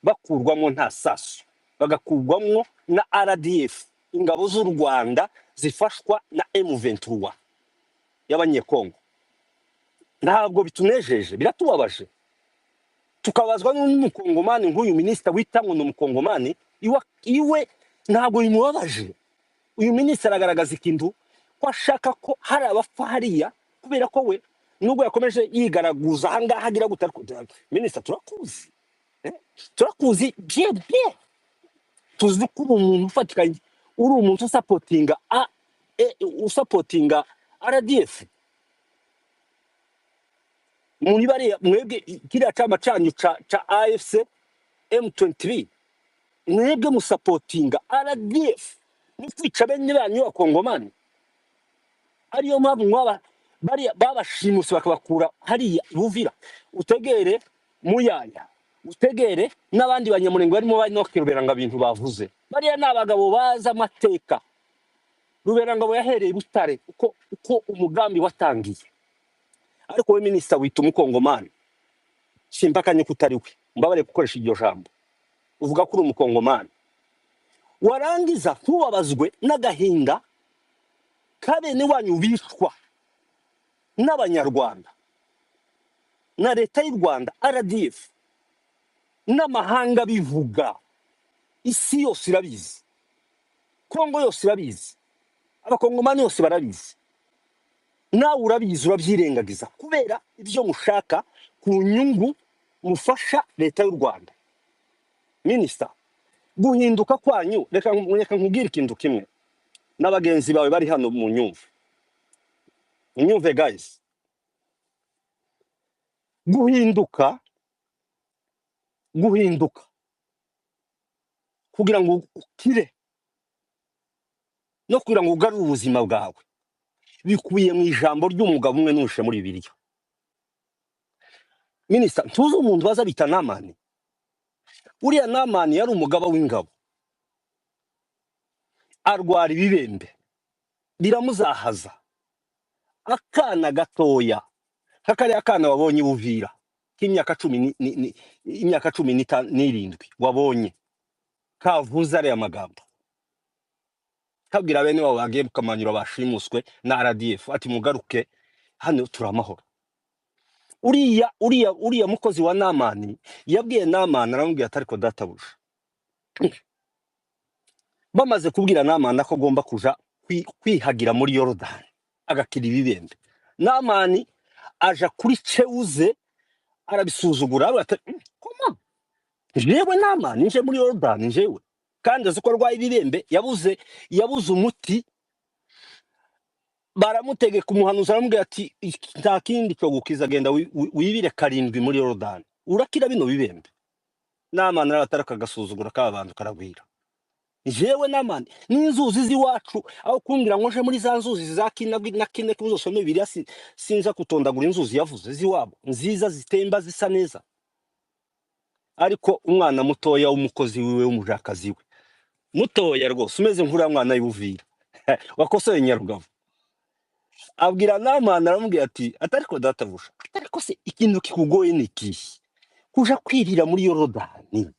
Bakurwamo nta sasu, bagakurwamo na RDF, ingabo z'u Rwanda zifashwa na M23 y'Abanyekongo. Ntabwo bitunejeje, biratubabaje, tukabazwa n'umukongomani nk'uyu minisita wita ngo ni umukongomani. Iwe ntabwo bimubabaje. Uyu minisitiri aragaragaza ikintu ko ashaka ko hari abapfa hariya, kubera ko we nubwo yakomeje yigaraguza ahangaha agira gute, ariko minisita, turakuzi, eh? Turakuzi bien bien, tuzi ko uri umuntu ufatikanye, uri umuntu usupportinga usupportinga RDF muri bariya. Mwebwe kiriya cama canyu ca AFC M23, mwebwe musupportinga RDF no kwica bene banyu b'Abakongomani. Ariyo mpamvu mwaba bariya babashimuse bakabakura hariya i Buvira. Utegere Muyaya, utegere n'abandi Banyamurenge barimo bano bintu bavuze. Bariya ni abagabo bazi amateka. Ruberangabo yahereye i Butare uko umugambi watangiye. Ariko we minisita wita umukongomani, simpakanye ko utari we, mbabare gukoresha iryo jambo, uvuga ko uri umukongomani, warangiza ntubabazwe n'agahinda ka bene wanyu bicwa n'Abanyarwanda na leta y'u Rwanda, RDF, n'amahanga bivuga. Isi yose irabizi, Kongo yose irabizi, Abakongomani yose barabizi, nawe urabizi, urabyirengagiza kubera ibyo mushaka ku nyungu mufasha leta y'u Rwanda. Minisita, guhinduka kwanyu, reka nkubwire ikintu kimwe n'abagenzi bawe bari hano mu nyumve, munyumve guys. Guhinduka kugira ngo ukire no kugira ngo ugarure ubuzima bwawe bikubiye mu ijambo ry'umugabo umwe nushe muri Bibiliya. Minisita, ntuzi umuntu baza bita Namani? Uriya Namani yari umugaba w'ingabo, arwara ibibembe biramuzahaza. Akana gatoya nk'akariya kana wabonye i Buvira k'imyaka cumi imyaka 17 wabonye kavuze ariya magambo, kabwira bene wabo bagiye Kamanyura bashimuswe na RDF ati: "Mugaruke hano, turi amahoro." Uriya mukozi wa Namani yabwiye Namani, aramubwira ati: "Ariko databuja." Bamaze kubwira Namani ko agomba kuja kwihagira muri Yorodani agakira ibibembe, Namani aja kuri cewuze arabisuzugura, aravuga ati: "Koma jewe Namani nje muri Yorodani njewe?" Kandi azi ko arwaye ibibembe, yabuze umuti. Baramutegeka, umuhanuzi aramubwira ati: "Nta kindi cyo gukiza, genda wibire karindwi muri Yorodani, urakira bino bibembe." Namani arabatara akagasuzugura k'aba bantu karagwira: "Jewe Namani n'inzuzi z'iwacu, aho kumbwira ngo nje muri za nzuzi za kina na kine?" Uzosome Bibiliya, sinza kutondagura inzuzi yavuze z'iwabo nziza zitemba zisa neza. Ariko umwana mutoya w'umukozi wiwe, w'umujakazi we mutoya rwose, umeze nk'uriya mwana w'Ibuvira wakosoye Nyarugabo, abwira Namani, aramubwira ati: "Atariko databuja, atariko se ikintu kikugoye ni ikihe kuja kwirira muri Yorodani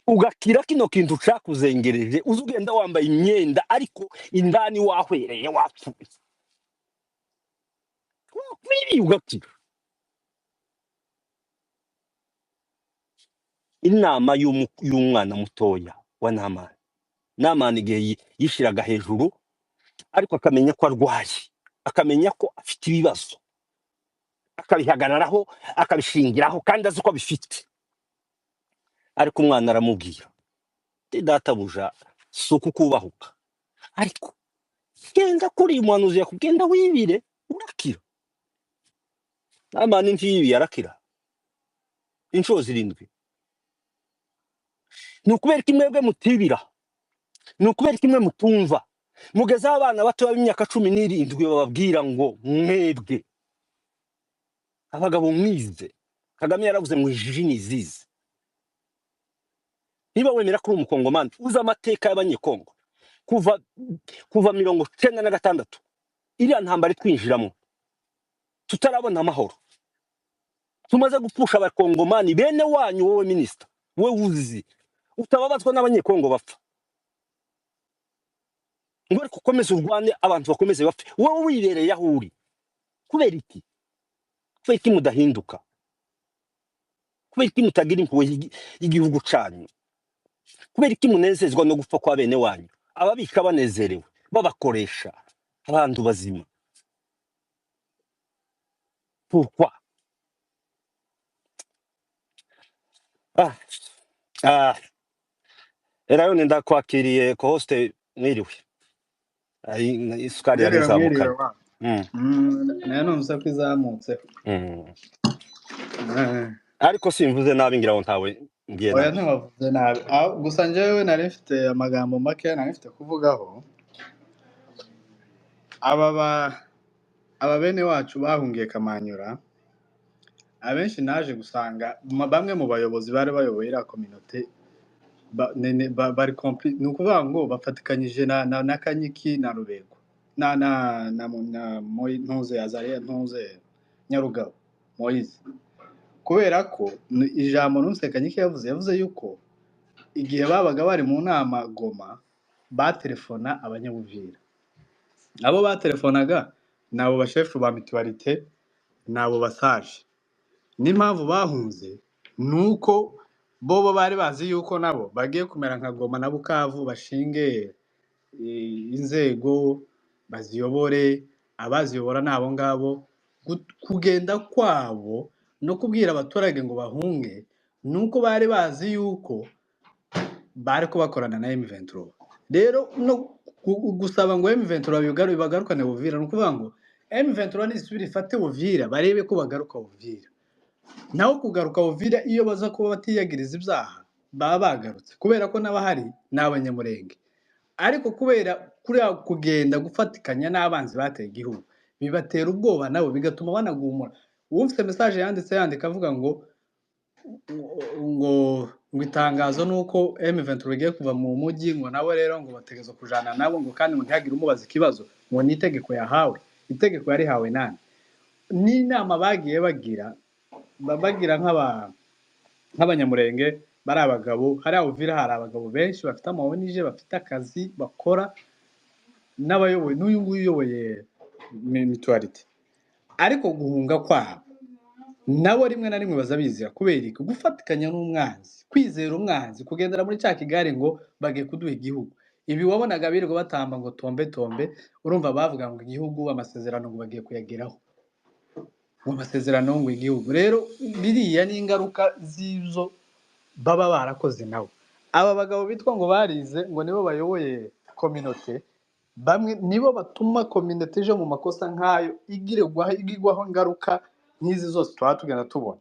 ugakira kino kintu cakuzengereje? Uza ugenda wambaye imyenda ariko indani wahwereye, wapfuye, wakwiriye ugakira." Inama y'umwana mutoya wa Namani. Namani igihe yishiraga hejuru, ariko akamenya ko arwaye, akamenya ko afite ibibazo, akabihagararaho, akabishingiraho kandi azi ko abifite. Ariko umwana aramubwira ati: "Databuja, si uku kubahuka, ariko genda kuri uyu muhanuzi yakugenda wibire, urakira." Namani ntiyibiye, arakira inshuro zirindwi. Ni ukubera ko imwebwe mutibira, ni ukubera ko imwe mutumva, mugezeho abana bato b'imyaka 17 bababwira ngo mwebwe abagabo mwize. Kagame yaravuze ngo injiji ni izize. Niba wemera ko uri umukongomani uzi amateka y'Abanyekongo kuva 96, iriya ntambara itwinjiramo tutarabona amahoro. Tumaze gupfusha abakongomani bene wanyu. Wowe minisita, wowe uzi utababazwa n'abanyekongo bapfa, ngo ariko ukomeze urwane, abantu bakomeze bapfe, wowe wibereye aho uri. Kubera iki? Kubera iki mudahinduka? Kubera iki mutagira impuhwe y'igihugu canyu? Kubera iki munezezwa no gupfa kwa bene wanyu, ababika banezerewe, babakoresha abantu bazima? Pourquoi? Ah, ah, erayone, ndakwakiriye co-host, mwiriwe. Ai, isukari yari Mwiriwe, mwiriwe nzamukanye. wa. Nayo numvise ko izamutse. Ariko simvuze nabi, ngira ngo ntawe mbwiye Oya, nabi. ntiwavuze nabi. Gusa njyewe nari mfite amagambo make nari mfite kuvugaho. Aba bene wacu bahungiye Kamanyura, abenshi naje gusanga bamwe mu bayobozi bari bayoboye iriya kominote bari ni ukuvuga ngo bafatikanyije na Kanyiki na Rubego na Ntuze Azariya, Ntuze Nyarugabo Moise, kubera ko ijambo numvise Kanyiki yavuze yuko igihe babaga bari mu nama Goma batelefona abanyabuvira. Abo batelefonaga ni abo bashefu ba mituwarite, ni abo basaje. N'impamvu bahunze ni uko bo bari bazi yuko nabo bagiye kumera nka Goma na Bukavu, bashinge inzego baziyobore, abaziyobora ni abo ngabo. Kugenda kwabo no kubwira abaturage ngo bahunge ni uko bari bazi yuko bari kubakorana na M23. Rero no gusaba ngo M23 bagarukane Uvira, ni ukuvuga ngo M23 nisubira ifate Uvira, barebe ko bagaruka Uvira. Naho kugaruka Uvira, iyo baza kuba batiyagiriza ibyaha baba bagarutse, kubera ko n'abahari ni abanyamurenge. Ariko kubera kuriya kugenda gufatikanya n'abanzi bateye igihugu, bibatera ubwoba nabo, bigatuma banagumura. Uwumvise message yanditse, yandika avuga ngo itangazo ni uko M23 igiye kuva mu mujyi, ngo nabo rero ngo bategerezwa kujana nabo, ngo kandi ngo ntihagire umubaza ikibazo, ngo ni itegeko yahawe. Itegeko yarihawe nande? N'inama bagiye bagira, bagira nk'abanyamurenge bari abagabo hariya Uvira, hari abagabo benshi bafite ama ONG, bafite akazi bakora, n'abayoboye, n'uyu nguyu uyoboye mituwarite. Ariko guhunga kwabo nabo rimwe na rimwe baza bizira kubera iki? Gufatikanya n'umwanzi, kwizera umwanzi, kugendera muri cya kigare ngo bagiye kuduha igihugu. Ibi wabonaga birirwa batamba ngo tombe tombe, urumva bavuga ngo igihugu, amasezerano ngo bagiye kuyageraho, ngo amasezerano ngo igihugu. Rero biriya ni ingaruka z'izo baba barakoze nabo. Aba bagabo bitwa ngo barize, ngo nibo bayoboye kominote, bamwe nibo batuma kominote ije mu makosa nk'ayo, igirwaho ingaruka nk'izi zose tuba tugenda tubona.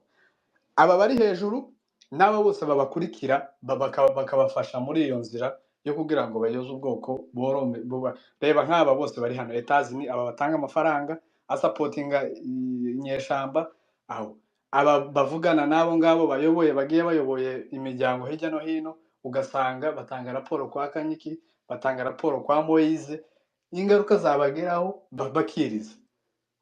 Aba bari hejuru n'aba bose babakurikira bakabafasha muri iyo nzira yo kugira ngo bayoze ubwoko borome. Reba nk'aba bose bari hano Etazini, aba batanga amafaranga asapotinga inyeshamba, aho aba bavugana n'abo ngabo bayoboye, bagiye bayoboye imiryango hirya no hino, ugasanga batanga raporo kwa Kanyiki, batanga raporo kwa Moise, ingaruka zabageraho bakiriza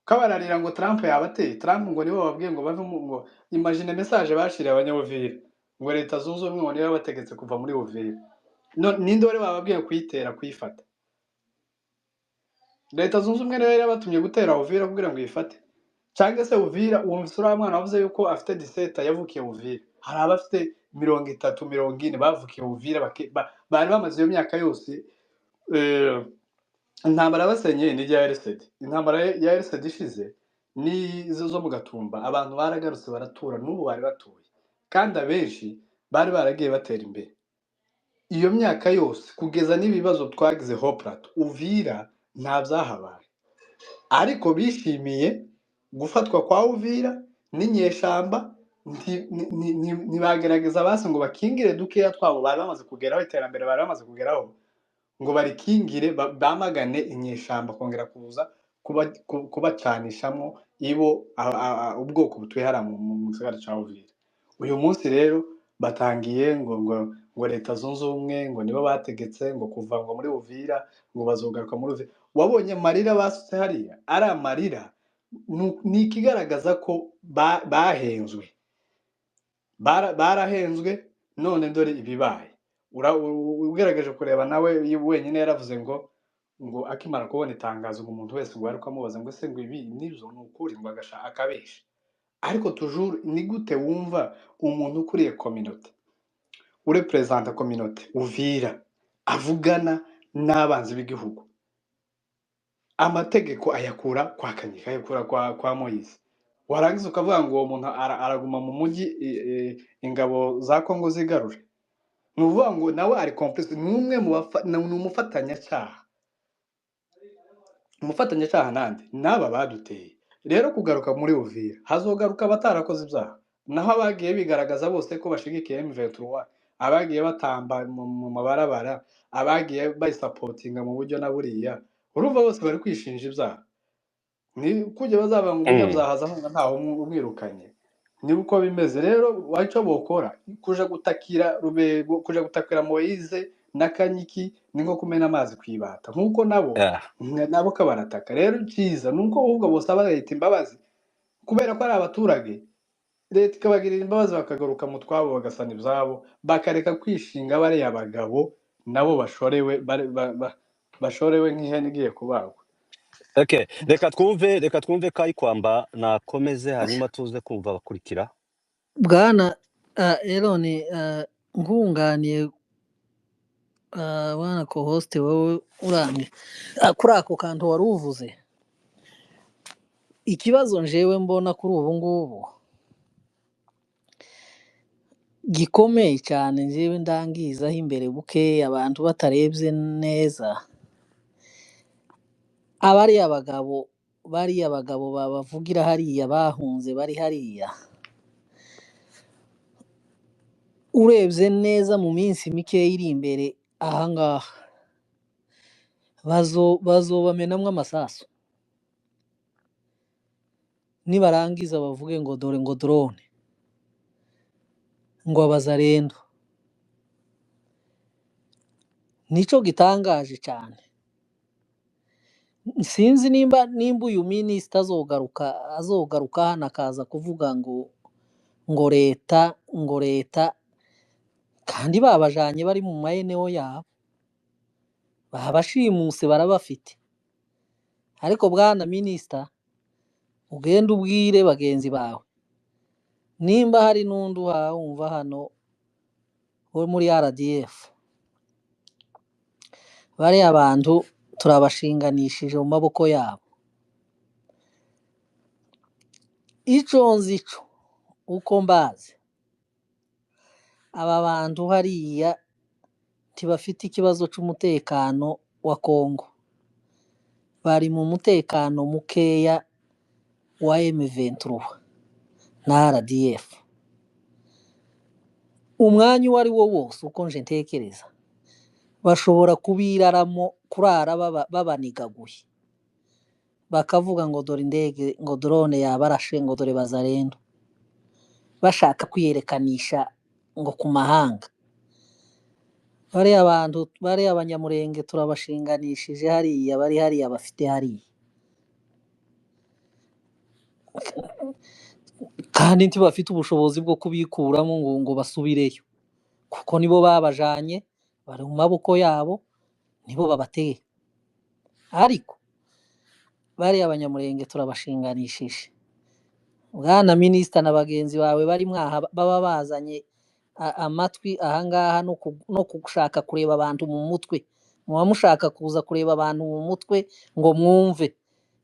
kabararira ngo Trump yabateye. Trump ngo nibo bababwiye ngo bave mu, ngo imagine message bashiriye abanyabuvira ngo Leta Zunze Ubumwe ngo nibo bategetse kuva muri Uvira. No, ninde wari bababwiye kuyitera, kuyifata? Leta Zunze Ubumwe niyo yari yabatumye gutera Uvira kugira ngo uyifate? Cyangwa se Uvira, wumvise uriya mwana wavuze yuko afite 17 yavukiye Uvira, hari abafite 30, 40 bavukiye Uvira, bari bamaze iyo myaka yose. Intambara basenyeye ni iya RCD. Intambara ya RCD ishize n'izo zo mu Gatumba, abantu baragarutse baratura, n'ubu bari batuye, kandi abenshi bari baragiye batera imbere iyo myaka yose kugeza n'ibibazo twagize Hoplat Uvira nta byahabaye. Ariko bishimiye gufatwa kwa Uvira n'inyeshamba, ntibagerageza basi ngo bakingire dukeya twabo bari bamaze kugeraho, iterambere bari bamaze kugeraho, ngo barikingire, bamagane inyeshamba kongera kuza kubacanishamo ibo ubwoko butuye hariya mu gisagara ca Uvira. Uyu munsi rero batangiye ngo Leta Zunze Ubumwe ngo nibo bategetse ngo kuva ngo muri Uvira, ngo bazogaruka muri Uvira. Wabonye amarira basutse hariya, ari amarira. Ni ikigaragaza ko bahenzwe. Barahenzwe none dore ibibaye. Ugerageje kureba nawe wenyine yaravuze ngo akimara kubona itangazo ngo umuntu wese ngo ariko amubaza ngo ese ngo ibi nibyo ni ukuri, ngo agasha akabesha. Ariko toujours ni gute wumva umuntu ukuriye communauté, urepresenta communauté Uvira, avugana n'abanzi b'igihugu, amategeko ayakura kwa Kanyika, ayakura kwa Moise, warangiza ukavuga ngo uwo muntu araguma mu mujyi, ingabo za Kongo zigarure? Ni ukuvuga ngo nawe ari complice, ni umwe mu ni umufatanyacyaha. Umufatanyacyaha nande? N'aba baduteye. Rero kugaruka muri Uvira, hazogaruka abatarakoze ibyaha, naho abagiye bigaragaza bose ko bashigikiye M23, abagiye batamba mu mabarabara, abagiye bayisapotinga mu buryo na buriya, urumva bose bari kwishinja ibyaha. Ni kujya bazaba ngo umunyabyaha aza ahunga ntawe umwirukanye. Ni uko bimeze. Rero icyo bokora kuja gutakira Rubego, kuja gutakira Moise na Kanyiki, ni nko kumena amazi kwibata, nkuko nabo nabo kabarataka. Rero icyiza ni uko ahubwo bosaba leta imbabazi, kubera ko ari abaturage, leta ikabagirira imbabazi bakagaruka mu twabo, bagasana ibyabo, bakareka kwishinga bariya bagabo nabo bashorewe bashorewe nk'ihene igiye kubagwa. Okay, reka twumve Kayikwamba nakomeze, hanyuma tuze kumva abakurikira. Bwana Elon, nkunganiye, bwana co-host, wowe uramye kuri ako kantu wari uvuze, ikibazo njewe mbona kuri ubu ngubu gikomeye cyane, njewe ndangizaho imbere buke abantu batarebye neza, abariya bagabo, bariya bagabo babavugira hariya bahunze bari hariya, urebye neza mu minsi mike iri imbere ahangaha bazobamenamwo amasasu, nibarangiza bavuge ngo dore ngo drone, ngo abazarendo. Nico gitangaje cyane. Sinzi nimba uyu minisita azogaruka hano akaza kuvuga ngo leta, ngo leta, kandi babajanye bari mu maeneo yabo, babashimuse barabafite. Ariko bwana minisita, ugende ubwire bagenzi bawe, nimba hari n'undi wumva hano wo muri RDF, bariya bantu turabashinganishije mu maboko yabo. Ico nzi ico uko mbazi, aba bantu hariya ntibafite ikibazo c'umutekano wa Kongo, bari mu mutekano mukeya wa M23 na RDF. Umwanya uwo ari wo wose uko nje ntekereza, bashobora kubiraramo, kurara babanigaguye, bakavuga ngo dore indege, ngo drone yabarashe, ngo dore bazarendo, bashaka kwiyerekanisha ngo ku mahanga. Bariya bantu, bariya abanyamurenge turabashinganishije hariya, bari hariya, bafite hariya, kandi ntibafite ubushobozi bwo kubikuramo ngo basubireyo, kuko nibo babajanye, bari mu maboko yabo, nibo babateye. Ariko bariya abanyamurenge turabashinganishije. Bwana minisita na bagenzi bawe bari mwaha baba bazanye amatwi ahangaha no gushaka kureba abantu mu mutwe, muba mushaka kuza kureba abantu mu mutwe ngo mwumve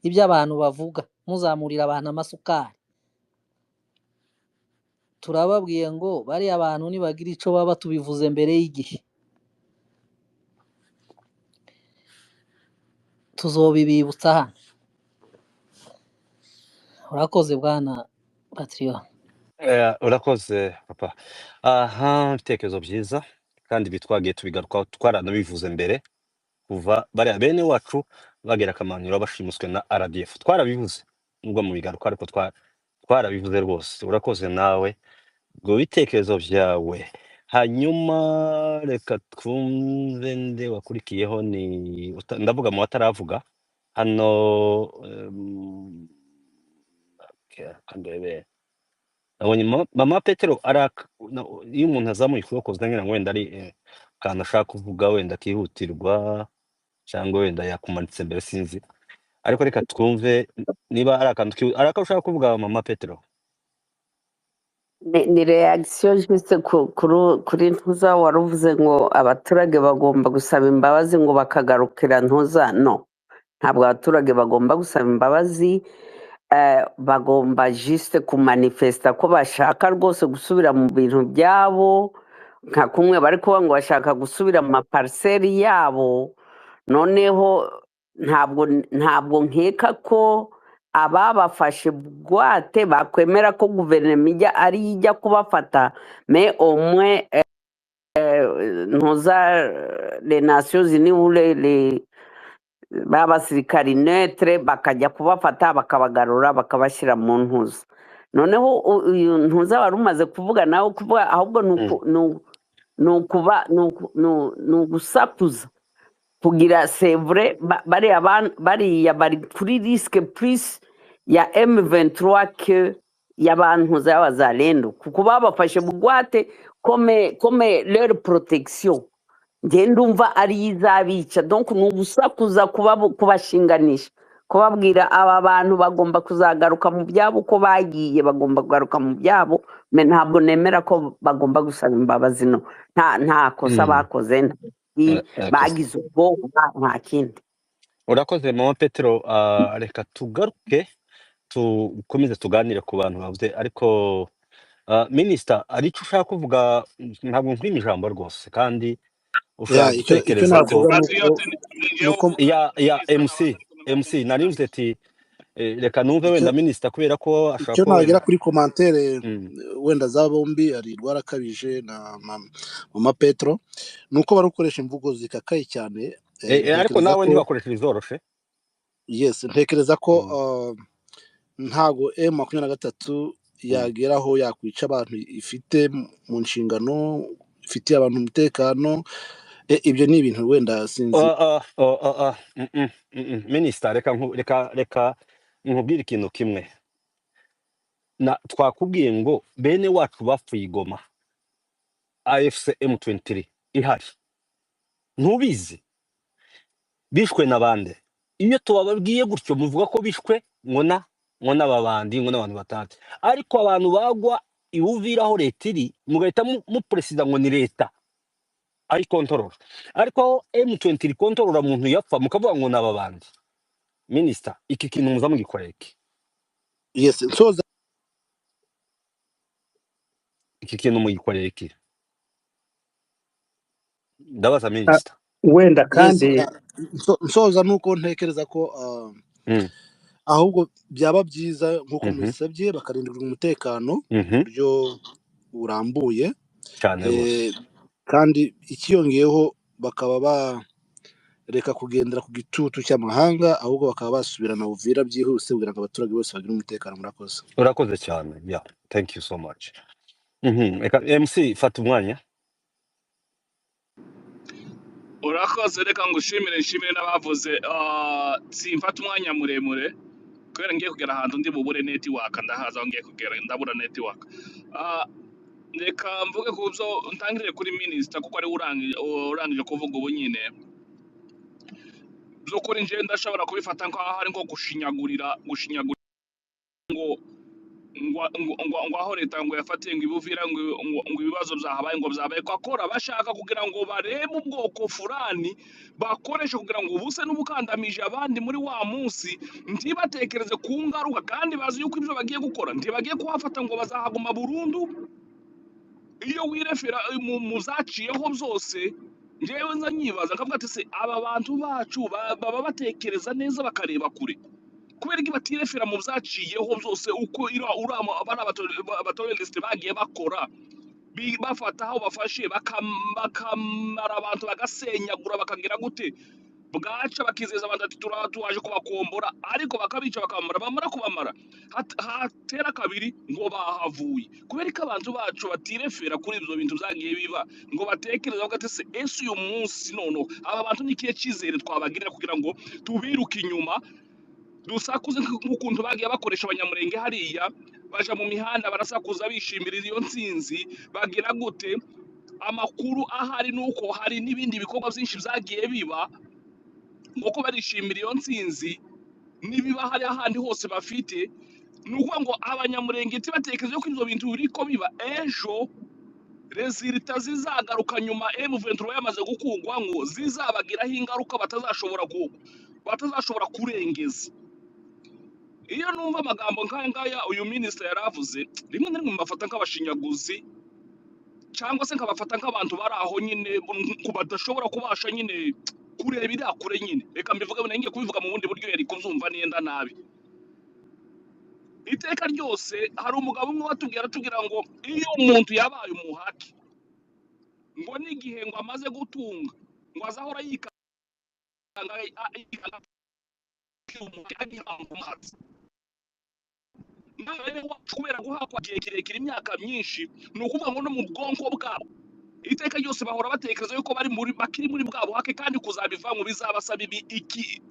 ibyo abantu bavuga, muzamurira abantu amasukari. Turababwiye ngo bariya abantu nibagira ico baba tubivuze mbere y'igihe, tuzobibibutsa hano. Urakoze bwana Patriot. Urakoze papa. Aha, ibitekerezo byiza kandi bitwagiye tubigarukaho, twaranabivuze mbere, kuva bariya bene wacu bagera Kamanura bashimuswe na RDF, twarabivuze nubwo mu bigaruka, ariko twarabivuze rwose. Urakoze nawe ngo bitekerezo byawe. Hanyuma reka twumve nde wakurikiyeho, ni ndavuga mu bataravuga hano. Okay, kandebe. Nabonye mama Petero araka iyo umuntu azamuye ukuboko ngira ngo wenda ari akantu ashaka kuvuga wenda kihutirwa, cyangwa wenda yakumanitse mbere, sinzi. Ariko reka twumve niba ari akantu ari ako ushaka kuvuga, mama Petero. Ni réaction juste kuri ntuza wari uvuze ngo abaturage bagomba gusaba imbabazi ngo bakagarukira ntuza. No, ntabwo abaturage bagomba gusaba imbabazi, bagomba juste kumanifesta ko bashaka rwose gusubira mu bintu byabo, nka kumwe bari kuvuga ngo bashaka gusubira mu maparcelles yabo. Noneho ntabwo nkeka ko ababafashe bugwate bakwemera ko guverinoma ijya ari ijya kubafata, mais au moins ntuza les Nations Unies ou les b'abasirikari neutre bakajya kubafata, bakabagarura, bakabashyira mu ntuza. Noneho uyu ntuza wari umaze kuvuga nawe, kuvuga ahubwo ni ni ukuba ni ugusakuza kugira, c'est vrai, bariya bari kuri risque plus ya M23 que y'abantuza y'abazalendo, kuko babafashe bugwate comme leur protection. Njye ndumva ari izabica. Donc ni ugusakuza, kubashinganisha, kubabwira aba bantu bagomba kuzagaruka mu byabo uko bagiye, bagomba kugaruka mu byabo. Mais ntabwo nemera ko bagomba gusaba imbabazi. No, nta kosa bakoze, Urakoze. Bagize ubwoba, nta kindi. Urakoze, mama Petero. Reka tugaruke tukomeze tuganire ku bantu bavuze, ariko minisita, hari icyo ushaka kuvuga? Ntabwo nkwima ijambo rwose, kandi ushobora Ya, icyo gutekereza ko navuga nuko Patriote, ni njyewe nuko uvuga. Ya Minisita MC nabanza, ariko MC nari mvuze ati reka numve icyo wenda minisita, kubera ko ashobora icyo kuba nagera wenda kuri commentaire wenda za bombi, ari Rwarakabije na mama Petro, nuko bari gukoresha imvugo zikakaye cyane. Ariko Ntekereza nawe ko ntibakoreshe izoroshe. Yes, ntekereza ko ntago M23 yagera aho yakwica abantu ifite mu nshingano, ifitiye abantu umutekano. Ibyo ni ibintu wenda sinzi. Minisita, reka nkubwire ikintu kimwe. Na twakubwiye ngo bene wacu bapfuye i Goma, AFC M23 ihari, ntubizi bishwe na bande? Iyo tubababwiye gutyo muvuga ko bishwe ngo n'ababandi, ngo n'abantu batatu, ariko abantu bagwa iwuvira aho leta iri, mugahita muperezida ngo ni leta ari kontorora, ariko aho M23 kontorora muntu yapfa mukavuga ngo n'ababandi. Minisita, iki kintu muza mugikorera iki? Yes, nsoza. Iki kintu mugikorera iki? Ndabaza minisita. Wenda Yes. kandi Nsoza nuko ntekereza ko ahubwo byaba byiza nk'uko mubisabye, bakarindirwa umutekano mu buryo burambuye. Cyane rwose. Kandi ikiyongeyeho bakaba bareka kugendera ku gitutu cy'amahanga, ahubwo bakaba basubirana Uvira byihuse kugira ngo abaturage bose bagire umutekano. Murakoze. Urakoze cyane. Yeah, thank you so much. Reka MC fata umwanya. Urakoze, reka ngushimire, nshimire n'abavuze. Simfata umwanya muremure kubera ngiye kugera ahantu ndi bubure network, ndahaza aho ngiye kugera ndabura network. Reka mvuge ku byo ntangirire kuri minisita, kuko ari we urangije kuvuga ubu nyine. By'ukuri njyewe ndashobora kubifata nk'aho ari nko gushinyagurira ngo aho leta ngo yafatiye ngo ibuvira ngo ibibazo byahabaye, ngo byabaye ko akora bashaka kugira ngo barebe ubwoko furani bakoresha kugira ngo ubuse n'ubukandamije abandi muri wa munsi, ntibatekereze ku ngaruka, kandi bazi yuko ibyo bagiye gukora ntibagiye kuhafata ngo bazahaguma burundu. Iyo wirefera mu zaciyeho byose, njyewe nza nyibaza nkavuga ati se aba bantu bacu baba batekereza neza bakareba kure, kubera ko batirefera mu byaciyeho byose, uko bari abaterroriste bagiye bakora, bafata aho bafashe bakamara abantu, bagasenyagura, bakagira gute, bwaca bakizeza abantu ati turaje kubakombora, ariko bakabica, bakamara, bamara kubamara hatera kabiri ngo bahavuye. Kubera ko abantu bacu batirefera kuri ibyo bintu byagiye biba, ngo batekereze bavuga ati se ese uyu munsi noneho aba bantu ni ikihe cyizere twabagirira kugira ngo tubiruke inyuma? Dusakuze nk'ukuntu bagiye bakoresha abanyamurenge hariya, baja mu mihanda barasakuza bishimira iyo ntsinzi, bagira gute? Amakuru ahari ni uko hari n'ibindi bikorwa byinshi byagiye biba nk'uko barishimira iyo ntsinzi, nibiba hari ahandi hose bafite. Ni ukuvuga ngo abanyamurenge ntibatekereze ko ibyo bintu biriko biba ejo, résultat zizagaruka nyuma M23 yamaze gukugwa ngo zizabagiraho ingaruka batazashobora kurengeza. Iyo numva amagambo nk'aya ngaya uyu minisitiri yaravuze, rimwe na rimwe mbafata nk'abashinyaguzi, cyangwa se nkabafata nk'abantu bari aho nyine badashobora kubasha nyine kureba iriya kure nyine. Reka mbivuge, ngiye kubivuga mu bundi buryo yari kubyumva nenda nabi. Iteka ryose hari umugabo umwe watubwira, aratubwira ngo iyo umuntu yabaye umuhake, ngo n'igihe ngo amaze gutunga ngo azahora yikanga, yikanga agihanga umuhatsi. Nawe wacu kubera guhakwa igihe kirekire, imyaka myinshi, ni ukuvuga ngo no mu bwonko bwabo iteka ryose bahora batekereza yuko bari muri bakiri muri bwa buhake, kandi kuzabivamo bizabasaba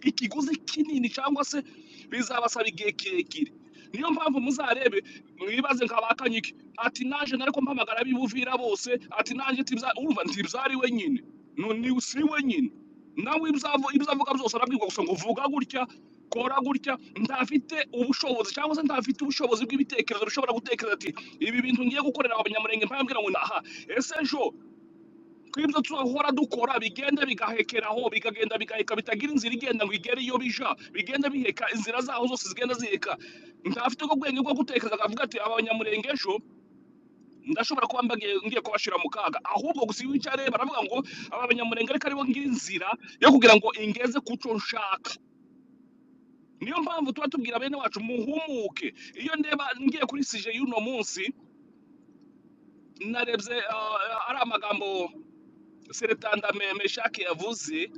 ikiguzi kinini, cyangwa se bizabasaba igihe kirekire. Niyo mpamvu muzarebe mwibaze nka ba Kanyike ati naje nariko mpamagara ab'Ibuvira bose, ati naje urumva ntibyari wenyine, no ni si wenyine nawe ibyo avuga byose arabwirwa gusa ngo vuga gutya, kora gutya. Ntafite ubushobozi, cyangwa se ntafite ubushobozi bw'ibitekerezo bishobora gutekereza ati ibi bintu ngiye gukorera abanyamurenge, mpambwira ngo aha ese ejo ko ibyo tuhora dukora bigenda bigahekeraho, bikagenda bigaheka, bitagira inzira igenda ngo igere iyo bija, bigenda biheka inzira zaho zose zigenda ziheka. Ntafite ubwo bwenge bwo gutekereza akavuga ati aba banyamurenge ejo ndashobora kuba ngiye kubashira mu kaga. Ahubwo gusa iyo wicaye areba aravuga ngo aba banyamurenge ariko aribo ngira inzira yo kugira ngo ingeze kuco nshaka. Niyo mpamvu tuba tubwira bene wacu muhumuke. Iyo ndeba ngiye kuri sije y'uno munsi, narebye ari amagambo Seretanda Meshaki yavuze,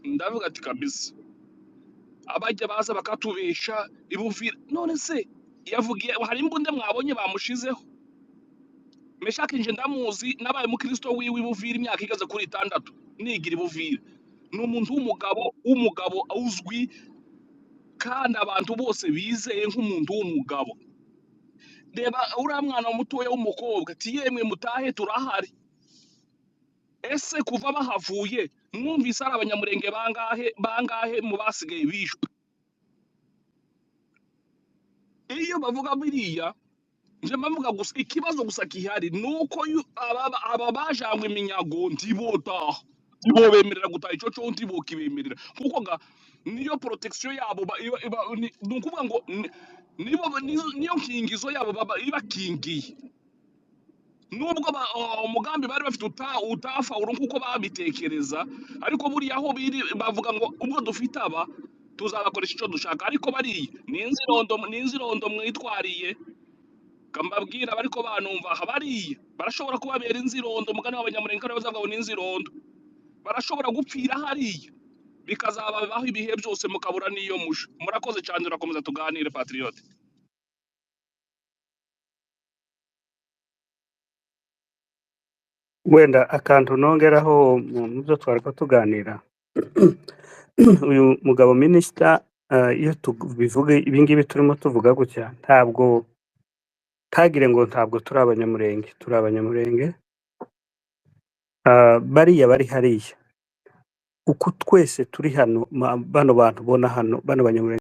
ndavuga ati kabisa abajya baza bakatubesha ibuvira. None se yavugiye hari imbunda mwabonye bamushizeho? Meshaki nje ndamuzi, nabaye mukristo wiwe ibuvira imyaka igeze kuri 6 nigira ibuvira. Ni umuntu w'umugabo uzwi kandi abantu bose bizeye nk'umuntu w'umugabo. Reba uriya mwana mutoya w'umukobwa ati yemwe mutahe turahari. Ese kuva bahavuye mwumvise ari abanyamurenge bangahe mu basigaye bishwe? Iyo bavuga biriya nje mbavuga gusa ikibazo gusa gihari nuko aba bajangwe iminyago ntibotaha, ntibobemerera gutaha, ico co ntibokibemerera, kuko ga niyo protection yabo ni ukuvuga ngo niyo nkingizo yabo ibakingiye. Nubwo umugambi bari bafite utafa nkuko babitekereza, ariko buriya aho biri bavuga ngo ubwo dufite aba tuzabakoresha ico dushaka. Ariko bariya ni inzirondo mwitwariye, kambabwira bariko banumva aha, bariya barashobora kubabera inzirondo, mugani w'abanyamurenge kandi bazavuga ngo ni inzirondo, barashobora gupfira hariya bikazababaho ibihe byose mukabura n'iyo musha. Murakoze cyane, turakomeza tuganire patriote. Wenda akantu nongeraho mu byo twari ko tuganira, uyu mugabo minisita, iyo tubivuga ibingibi turimo tuvuga gutya, ntabwo tagire ngo ntabwo turi abanyamurenge, turi abanyamurenge. Bariya bari hariya uko twese turi hano, bano bantu bona hano, bano banyamurenge